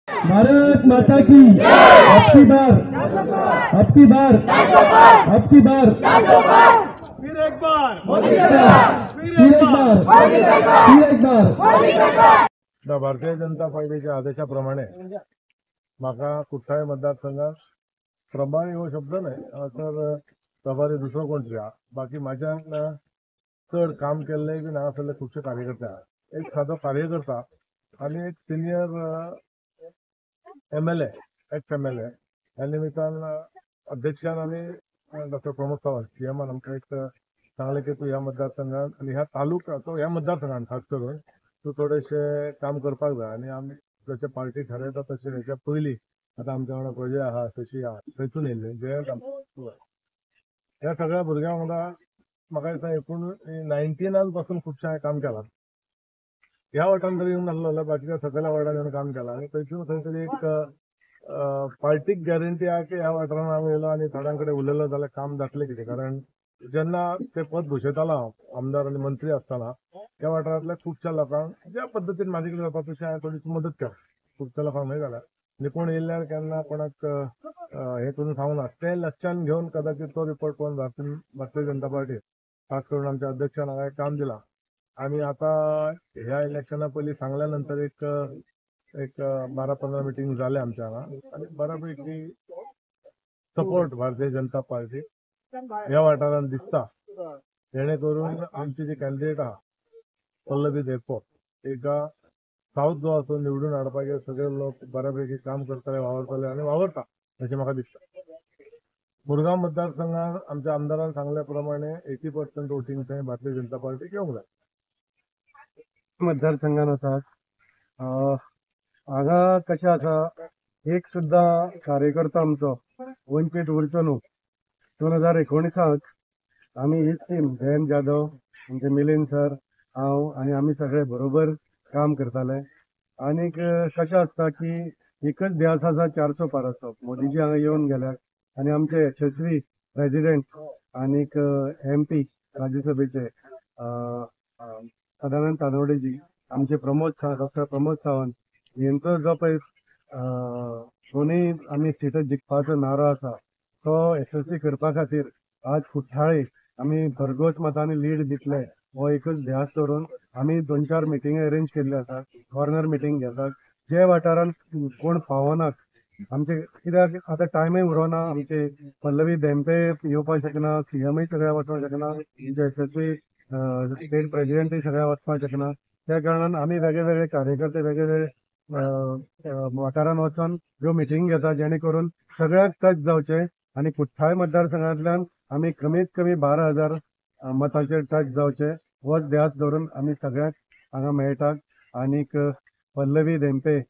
भारत माता की। अब की बार, अब की बार, अब की बार, फिर एक बार, फिर एक बार, फिर एक बार। भारतीय जनता पार्टीच्या आदेशाप्रमाणे म्हाका कुठ्ठाळे मतदारसंघात प्रभारी हो शब्द न्हय तर प्रभारी दुसरो कोण तरी आहा। बाकी म्हाज्यान चड काम केल्लें बी हांगासरले खुबशे कार्यकर्ते आहा। एक सादो कार्यकर्ता आनी एक senior M L A, ex M L A ह्या निमित्तान अध्यक्षान आनी डॉक्टर प्रमोद सावंत सी एमान आमकां एक सांगलें की तूं ह्या मतदारसंघात आनी ह्या तालुक्याचो ह्या मतदारसंघान खास करून तूं थोडेशें काम करपाक जाय आनी आमी जशें पार्टी ठरयता तशें हेच्या पयलीं आतां आमच्या वांगडा प्रजय आहा, शशी आहा, थंयसून येयल्ले जयंत ह्या सगळ्या भुरग्यां वांगडा म्हाका दिसता एकूण 19 पासून खुबशें हांवें काम केलां। ह्या वाठारान तरी येवंक नासलो जाल्यार बाकीच्या सकयल्या वाठारान येवन काम केलां आनी थंयसून खंय तरी एक पार्टीक गॅरंटी आहा की ह्या वाठारान हांव येयलो आनी थोड्यां कडेन उलयलो जाल्यार काम जातलें कितें। कारण जेन्ना ते पद भुशयतालो हांव आमदार आनी मंत्री आसतना ह्या वाठारांतल्या खुबश्या लोकांक ज्या पद्दतीन म्हाजे कडेन जाता तशें हांवें थोडीशी मदत केल्या। खुबश्या लोकांक न्हय जाल्यार आनी कोण येयल्यार केन्ना कोणाक हें करून सांगना तें लक्षान घेवन कदाचित तो रिपोर्ट पळोवन भारतीय जनता पार्टी खास करून आमच्या अध्यक्षान हांगा एक काम दिलां आनी आतां ह्या इलेक्शना पयलीं सांगल्या नंतर एक एक 12-15 मिटींग जाले आमच्या हांगा आनी बऱ्यापैकी सपोर्ट भारतीय जनता पार्टी ह्या वाठारांत दिसता। जेणे करून आमची जी कॅन्डिडेट आहा पल्लवी धेंपो एका सावथ गोवासून निवडून हाडपाक सगळे लोक बऱ्यापैकी काम करतले, वावरतले आनी वावरता अशें म्हाका दिसता। मुरगांव मतदारसंघात आमच्या आमदारान सांगल्या प्रमाणे 80% वोटींग थंय भारतीय जनता पार्टीक येवंक जाय। मतदारसंघान आसा हांगा कशें आसा, एक सुद्दां कार्यकर्ता आमचो वंचीत उरचो न्हू। 2019 आमी हीच टीम जयंत जाधव, आमचे मिलिंद सर, हांव आनी आमी सगळे बरोबर काम करताले। आनीक कशें आसता की एकच ध्यास आसा 400 पाराचो। मोदीजी हांगा येवन गेल्यार आनी आमचे यशस्वी प्रेजिडेंट आनीक एम पी राज्यसभेचे सदानंद तानवडेजी, आमचे प्रमोद डॉक्टर प्रमोद सावंत हेंचो जो पळय दोनूय आमी सिटां जिखपाचो नारो आसा तो यशस्वी करपा खातीर आज कुठ्ठाळे आमी भरघोस मतांनी लीड दितले हो एकच ध्यास दवरून आमी 2-4 मिटिंग अरेंज केल्ल्यो आसा। कॉर्नर मिटींग घेतात जे वाठारांत कोण पावनात आमचे, कित्याक आतां टायमय उरोना। आमचे पल्लवी धेंपे येवपाक शकना, सी एमय सगळ्या वचपाक शकना, आमचे यशस्वी स्टेट प्रेजिडेंटय सगळ्या वचपाक शकना। त्या कारणान आमी वेगळे वेगळे कार्यकर्ते वेगळे वेगळे वाठारांत वचोन ह्यो मिटींग घेता जेणे करून सगळ्याक टच जावचें आनी कुठ्ठाळे मतदारसंघांतल्यान आमी कमीत कमी 12,000 मतांचेर टच जावचें होच ध्यास दवरून आमी सगळ्यांक हांगा मेळटात। आनीक पल्लवी धेंपे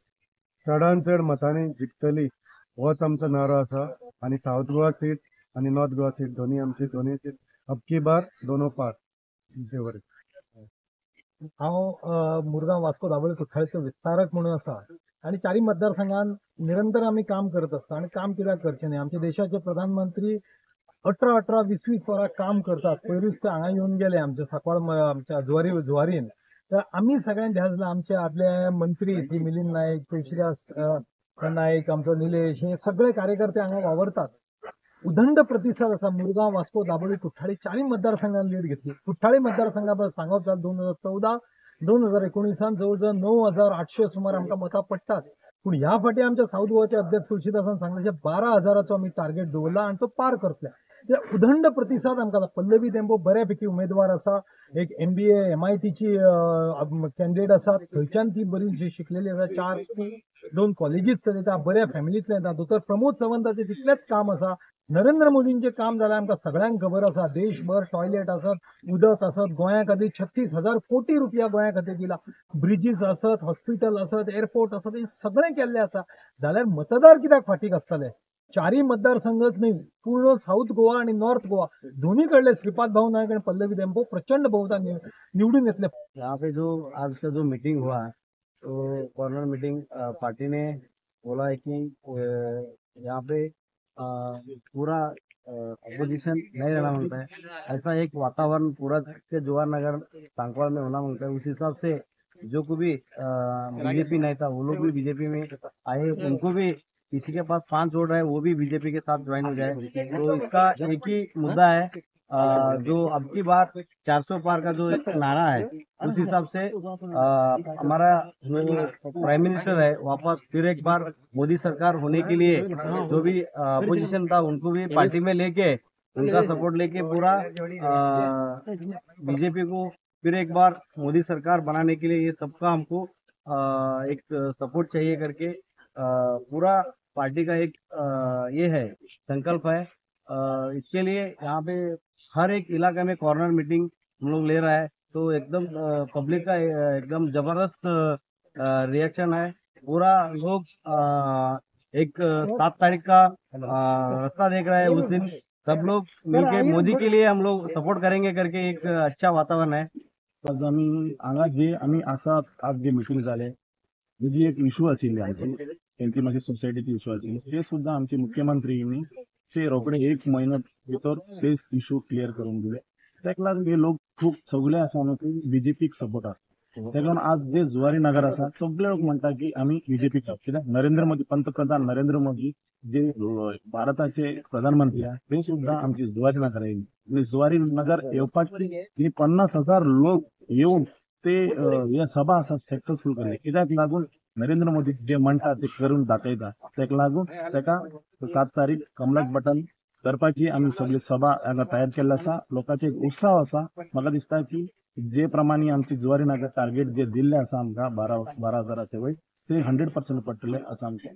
चडान चड मतांनी जिखतली होच आमचो नारो आसा आनी सावथ गोवा सीट आनी नॉर्थ गोवा सीट दोनूय आमची दोनूय सीट अब की बार दोनों पार। हांव मुरगांव वास्को दाबोळी कुठ्ठाळेचो विस्तारक म्हणून आसा आनी चारी मतदारसंघान निरंतर आमी काम करत आसता आनी काम कित्याक करचें न्हय। आमच्या देशाचे प्रधानमंत्री 18-18, 20-20 वरां काम करतात। पयरूच ते हांगा येवन गेले आमच्या सांकवाळ आमच्या जुवारीन। तर आमी सगळ्यांनी ध्यास दिला। आमचे आदले मंत्री श्री मिलिंद नायक, तुळशीदास नायक, आमचो निलेश, हे सगळे कार्यकर्ते हांगा वावरतात। उदंड प्रतिसाद आसा। मुरगांव वास्को दाबोळी कुठ्ठाळी चारी मतदारसंघान लीड घेतली। कुठ्ठाळी मतदारसंघा सांगप जाल्यार 2014 2019 जवळ जवळ 9,800 सुमार आमकां मतां पडटात। पूण ह्या फावटी आमच्या सावथ गोवाचे अध्यक्ष तुळशीदासान सांगलें 12,000चो आमी टार्गेट दवरला आनी तो पार करतले। उदंड प्रतिसाद आमकां। पल्लवी धेंपो बऱ्यापैकी उमेदवार आसा, एक MBA MITची कॅन्डिडेट आसा, थंयच्यान ती बरी शिकलेली आसा, 4 स्कूल 2 कॉलेजीस चलयता, बऱ्या फॅमिलींतल्यान येता। दोतोर प्रमोद सावंताचें तितलेंच काम आसा। नरेंद्र मोदींचें काम जाल्यार आमकां सगळ्यांक खबर आसा। देशभर टॉयलेट आसत, उदक आसत, गोंया खातीर 36,000 कोटी रुपया गोंया खातीर दिला, ब्रिजीस आसत, हॉस्पिटल आसत, एअरपोर्ट आसत, हें सगळें केल्लें आसा। जाल्यार मतदार कित्याक फाटीक आसतले? चारही मतदारसंघच न्ही, पूर्ण साऊथ गोवा आणि नॉर्थ गोवा दोन्ही कडले श्रीपाद भाऊ नायक आणि पल्लवी धेंपो प्रचंड बहुमतान निवडून येतले। यहाँ पे जो आज का जो मीटिंग हुआ तो कॉर्नर मीटिंग पार्टी ने बोला है कि यहाँ पे पूरा अपोजिशन नहीं रहना मांगता है, ऐसा एक वातावरण पूरा के जवाहर नगर सांकवाल में होना मांगता है। उस हिसाब से जो को भी बीजेपी नहीं था वो लोग भी बीजेपी में आए, उनको भी किसी के पास 5 वोट है वो भी बीजेपी के साथ ज्वाइन हो जाए। तो इसका एक ही मुद्दा है, जो अब की बार 400 पार का जो एक नारा है उस हिसाब से हमारा जो प्राइम मिनिस्टर है वापस फिर एक बार मोदी सरकार होने के लिए जो भी अपोजिशन था उनको भी पार्टी में लेके उनका सपोर्ट लेके पूरा बीजेपी को फिर एक बार मोदी सरकार बनाने के लिए ये सबका हमको एक सपोर्ट चाहिए करके पूरा पार्टी का एक ये है संकल्प है। इसके लिए यहाँ पे हर एक इलाके में कॉर्नर मीटिंग हम लोग ले रहा है, तो एकदम पब्लिक का एकदम जबरदस्त रिएक्शन है। पूरा लोग एक 7 तारीख का रास्ता देख रहा है, उस दिन सब लोग मिलके मोदी के लिए हम लोग सपोर्ट करेंगे करके एक अच्छा वातावरण है। आज आमी हांगा जे आमी आसात, आज जे मिटींग जाले जी एक इशू आशिल्ली आमची तेंची मातशी सोसायटीची इशू आशिल्ली ते सुद्दां आमचे मुख्यमंत्रींनी ते रोखडे 1 म्हयन्या भितर ते इशू क्लियर करून दिले। ताका लागून हे लोक खूब सगळे आसा न्हू ते बीजेपीक सपोर्ट आसा। ताका लागून आज जे जुवारी नगर आसा सगळे लोक म्हणटा की आमी बीजेपीक, कित्याक नरेंद्र मोदी, पंतप्रधान नरेंद्र मोदी जे भारताचे प्रधानमंत्री आसा ते सुद्दां आमची जुवारी नगर येयली आनी जुवारी नगर येवपाची 50,000 लोक येवन ते हे सभा आसा सक्सेसफूल केली। कित्याक लागून नरेंद्र मोदी जे म्हणटा ते करून दाखयता। ताका लागून ताका 7 तारीख कमलाक बटन करपाची आमी सगळी सभा हांगा तयार केल्ली आसा। लोकांचे एक उत्साह आसा। म्हाका दिसता की जे प्रमाणे आमची जुवारी नगर टार्गेट जे दिल्ले आसा आमकां 12,000 वयर ते 100% पडटले असं आमचें।